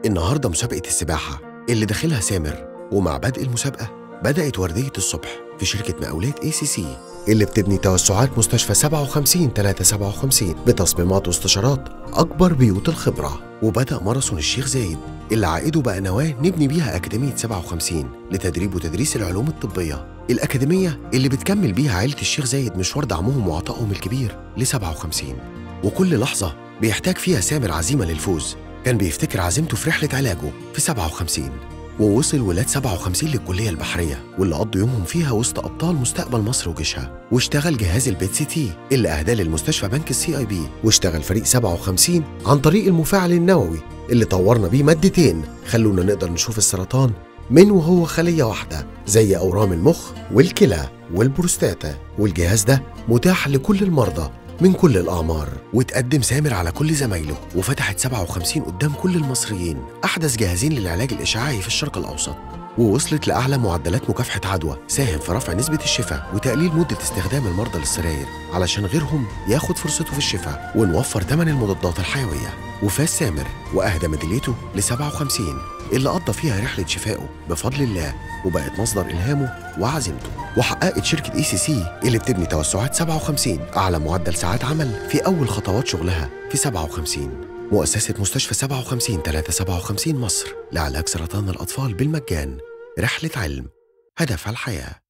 النهاردة مسابقة السباحة اللي داخلها سامر، ومع بدء المسابقة بدأت وردية الصبح في شركة مقاولات ACC اللي بتبني توسعات مستشفى 57 357 بتصميمات واستشارات أكبر بيوت الخبرة. وبدأ ماراثون الشيخ زايد اللي عائده بقى نواه نبني بيها أكاديمية 57 لتدريب وتدريس العلوم الطبية، الأكاديمية اللي بتكمل بيها عائلة الشيخ زايد مشوار دعمهم وعطائهم الكبير ل 57. وكل لحظة بيحتاج فيها سامر عزيمة للفوز، كان بيفتكر عزيمته في رحلة علاجه في 57. ووصل ولاد 57 للكلية البحرية واللي قضوا يومهم فيها وسط أبطال مستقبل مصر وجيشها. واشتغل جهاز ال PET CT اللي أهداه للمستشفى بنك ال CIB، واشتغل فريق 57 عن طريق المفاعل النووي اللي طورنا بيه مادتين خلونا نقدر نشوف السرطان من وهو خلية واحدة زي أورام المخ والكلى والبروستاتا، والجهاز ده متاح لكل المرضى من كل الأعمار. وتقدم سامر على كل زمايله وفتحت 57 قدام كل المصريين أحدث جهازين للعلاج الإشعاعي في الشرق الأوسط، ووصلت لأعلى معدلات مكافحة عدوى ساهم في رفع نسبة الشفاء وتقليل مدة استخدام المرضى للسراير علشان غيرهم ياخد فرصته في الشفاء ونوفر ثمن المضادات الحيوية. وفاز سامر وأهدى ميداليته ل 57 اللي قضى فيها رحلة شفائه بفضل الله وبقت مصدر إلهامه وعزيمته. وحققت شركة ACC اللي بتبني توسعات 57 أعلى معدل ساعات عمل في أول خطوات شغلها في 57. مؤسسة مستشفى 57 357 مصر لعلاج سرطان الأطفال بالمجان، رحلة علم هدفها الحياة.